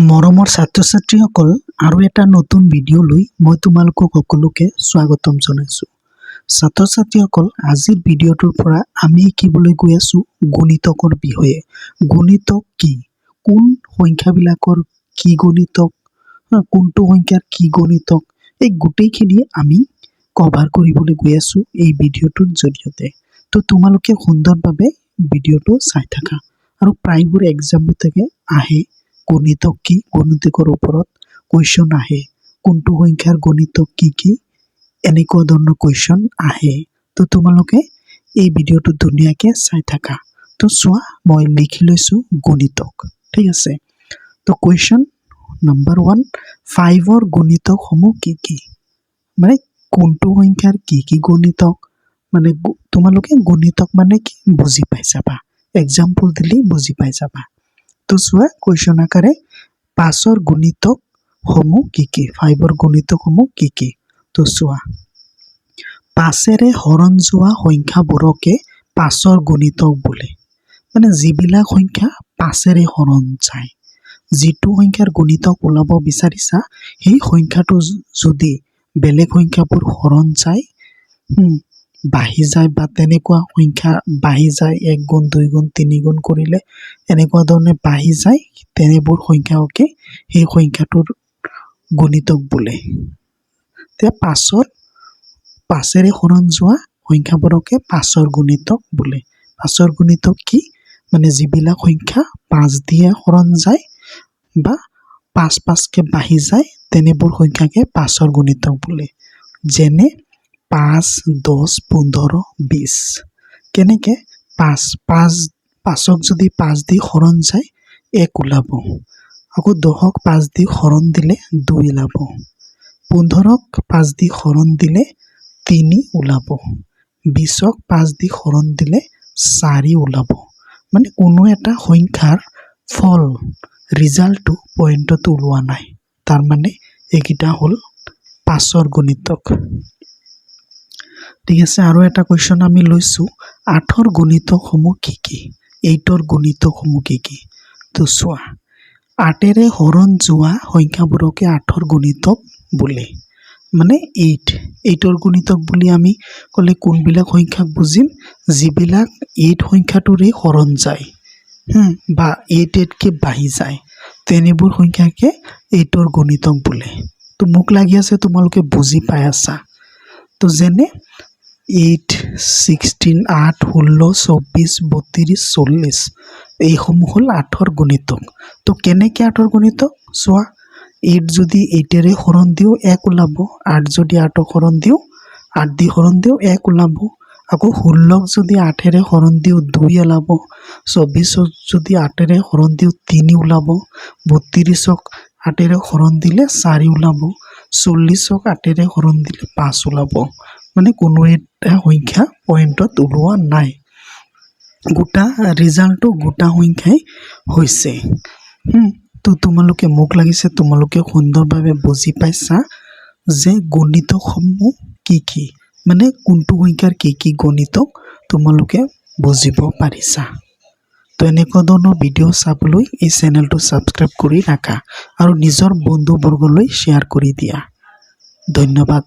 মৰমৰ ছাত্ৰ-ছাত্ৰীসকল, আৰু এটা নতুন ভিডিঅ' লৈ মই তোমালোকক সকলোকে স্বাগতম জনাইছোঁ। ছাত্ৰ-ছাত্ৰীসকল, আজিৰ ভিডিঅ'টোৰ পৰা আমি শিকিবলৈ গৈ আছোঁ গুণিতকৰ বিষয়ে। গুণিতক কি, কোন সংখ্যাবিলাকৰ কি গুণিতক, কোনটো সংখ্যাৰ কি গুণিতক, এই গোটেইখিনি আমি কভাৰ কৰিবলৈ গৈ আছোঁ এই ভিডিঅ'টোৰ জৰিয়তে। তো তোমালোকে সুন্দৰভাৱে ভিডিঅ'টো চাই থাকা। আৰু প্ৰায়বোৰ এক্সামতে আহে গুণিতক কি, গুণিতকৰ ওপৰত কুৱেশ্যন আহে, কোনটো সংখ্যাৰ গুণিতক কি কি, এনেকুৱা ধৰণৰ কুৱেশ্যন আহে। তো তোমালোকে এই ভিডিঅ'টো ধুনীয়াকৈ চাই থাকা। তো চোৱা, মই লিখি লৈছোঁ গুণিতক, ঠিক আছে। তো কুৱেশ্যন নম্বৰ 1, ফাইভৰ গুণিতকসমূহ কি কি? মানে কোনটো সংখ্যাৰ কি কি গুণিতক, মানে তোমালোকে গুণিতক মানে কি বুজি পাই যাবা, এক্সাম্পল দিলেই বুজি পাই যাবা। তো চোৱা, কুৱেশ্যন আকাৰে পাঁচৰ গুণিতক সমূহ কি কি? ফাইভৰ গুণিতকসমূহ কি কি? তো চোৱা, পাঁচেৰে হৰণ যোৱা সংখ্যাবোৰকে পাঁচৰ গুণিতক বোলে। মানে যিবিলাক সংখ্যা পাঁচেৰে হৰণ যায়, যিটো সংখ্যাৰ গুণিতক ওলাব বিচাৰিছা, সেই সংখ্যাটো যদি বেলেগ সংখ্যাবোৰ হৰণ যায়, বাঢ়ি যায় বা তেনেকুৱা সংখ্যা বাঢ়ি যায়, এক গুণ, দুই গুণ, তিনি গুণ কৰিলে এনেকুৱা ধৰণে বাঢ়ি যায়, তেনেবোৰ সংখ্যাকে সেই সংখ্যাটোৰ গুণিতক বোলে। এতিয়া পাঁচেৰে হৰণ যোৱা সংখ্যাবোৰকে পাঁচৰ গুণিতক বোলে। পাঁচৰ গুণিতক কি? মানে যিবিলাক সংখ্যা পাঁচ দিয়ে হৰণ যায় বা পাঁচ পাঁচকে বাঢ়ি যায়, তেনেবোৰ সংখ্যাকে পাঁচৰ গুণিতক বোলে। যেনে 5, 10, 15, 20। কেনেকে? পাঁচ পাঁচ, পাঁচক যদি পাঁচ দি হৰণ যায়, এক ওলাব। আকৌ 10ক পাঁচ দি হৰণ দিলে দুই ওলাব। 15ক পাঁচ দি হৰণ দিলে তিনি ওলাব। 20ক পাঁচ দি হৰণ দিলে চাৰি ওলাব। মানে কোনো এটা সংখ্যাৰ ফল, ৰিজাল্টটো পইণ্টত ওলোৱা নাই। তাৰমানে এইকেইটা হ'ল পাঁচৰ গুণিতক, ঠিক আছে। আৰু এটা কুৱেশ্যন আমি লৈছোঁ, আঠৰ গুণিতকসমূহ কি কি? এইটৰ গুণিতকসমূহ কি কি? তো চোৱা, আঠেৰে হৰণ যোৱা সংখ্যাবোৰকে আঠৰ গুণিতক বোলে। মানে এইটৰ গুণিতক বুলি আমি ক'লে কোনবিলাক সংখ্যাক বুজিম? যিবিলাক এইট সংখ্যাটোৰে হৰণ যায় বা এইট এইটকৈ বাঢ়ি যায়, তেনেবোৰ সংখ্যাকে এইটৰ গুণিতক বোলে। তো মোক লাগি আছে তোমালোকে বুজি পাই আছা। তো যেনে 8, 16, 8, 16, 24, 32, 40, এইসমূহ হ'ল আঠৰ গুণিতক। তো কেনেকৈ আঠৰ গুণিতক? চোৱা, এইট যদি এইটেৰে হৰণ দিওঁ, এক ওলাব। আঠ যদি আঠক হৰণ দিওঁ, আঠ দি হৰণ দিওঁ, এক ওলাব। আকৌ 16ক যদি আঠেৰে হৰণ দিওঁ, দুই ওলাব। 24ক যদি আঠেৰে হৰণ দিওঁ, তিনি ওলাব। 32ক আঠেৰে হৰণ দিলে চাৰি ওলাব। 40ক আঠেৰে হৰণ দিলে পাঁচ ওলাব। মানে কোনো এটা সংখ্যা পইণ্টত ওলোৱা নাই, গোটা ৰিজাল্টটো গোটা সংখ্যাই হৈছে। তো তোমালোকে, মোক লাগিছে তোমালোকে সুন্দৰভাৱে বুজি পাইছা যে গুণিতকসমূহ কি কি, মানে কোনটো সংখ্যাৰ কি কি গুণিতক তোমালোকে বুজিব পাৰিছা। তো এনেকুৱা ধৰণৰ ভিডিঅ' চাবলৈ এই চেনেলটো ছাবস্ক্ৰাইব কৰি ৰাখা আৰু নিজৰ বন্ধুবৰ্গলৈ শ্বেয়াৰ কৰি দিয়া। ধন্যবাদ।